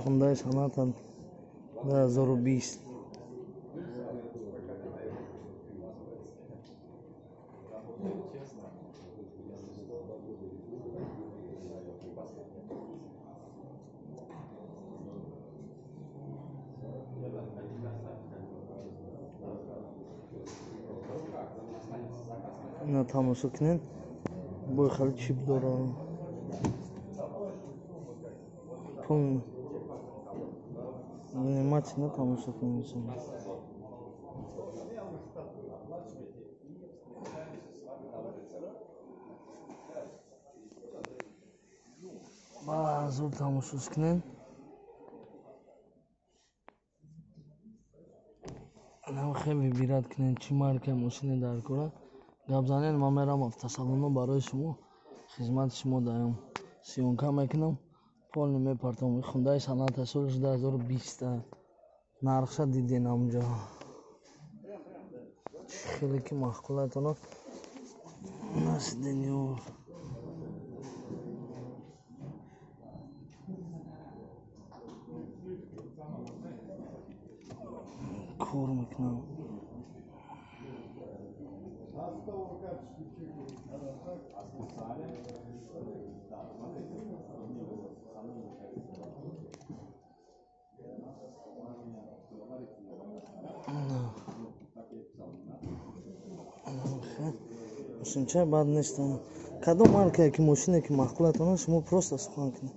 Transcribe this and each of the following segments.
Хундай Соната 2020. Ина тамошо кунед, бой хеле чип дора. Пул внимательно тамошо кунед. Ба зуд тамошо кунед. Хеле вибират кунед, чӣ маркаи мошине дар кора. Гап занед, ман мерам автосалонҳо барои шумо хизмати шумо даём. Съёмка мекунам, полни мепартом. Хундаи Соната соли 2020. Нархша диден ҳамҷо. Чӣ хеле ки маъқулатона насиден. Кор мекунам. Мошинчаи бад нест. Кадом маркае ки мошине ки маъқулатона, шумо просто сухан кунед.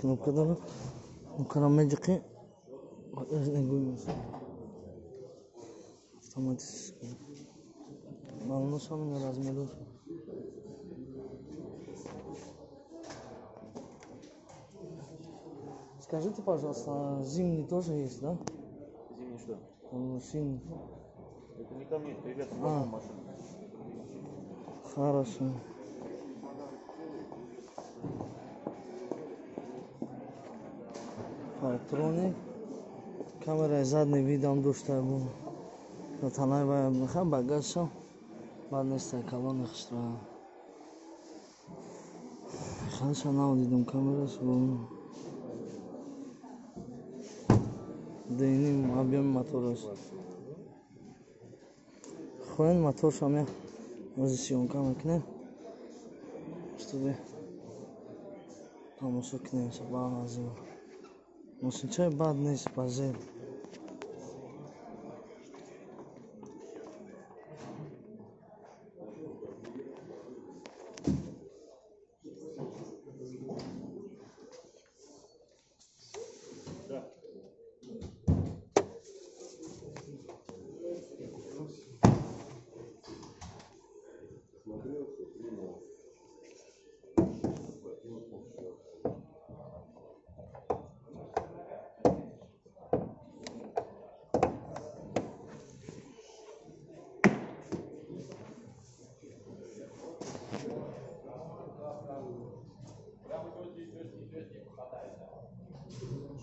Кнопка дора. Кнопкаро меҷиқӣ, автоматически. Балонашам размеров. Скажите, пожалуйста, зимний тоже есть, да? Зимний что? Зимний. Это не ко мне, это ребята в машину. Хорошо. Парктроник. Камераи задний видам дошта бу. Танаи вай багажшам бад неста, калони хушра. Хелша нав дидам камераш бу. Дним объем мотораш. Хоен моторшам я ози съёмка мекунем. Чтобы тамошо кунем баъзеро. Мошинчаи бад нест, базер.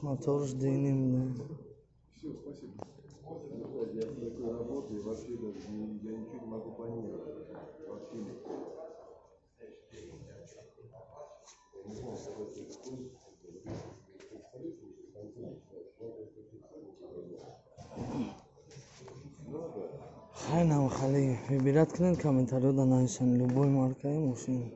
Моторш дним. Все, спасибо. Я такой работаю, вообще даже не, я ничего не могу планировать. Вообще нет. Я не знаю, какой Хайнам хали вибират кунед, комментариёда нависен любой маркаи мошин.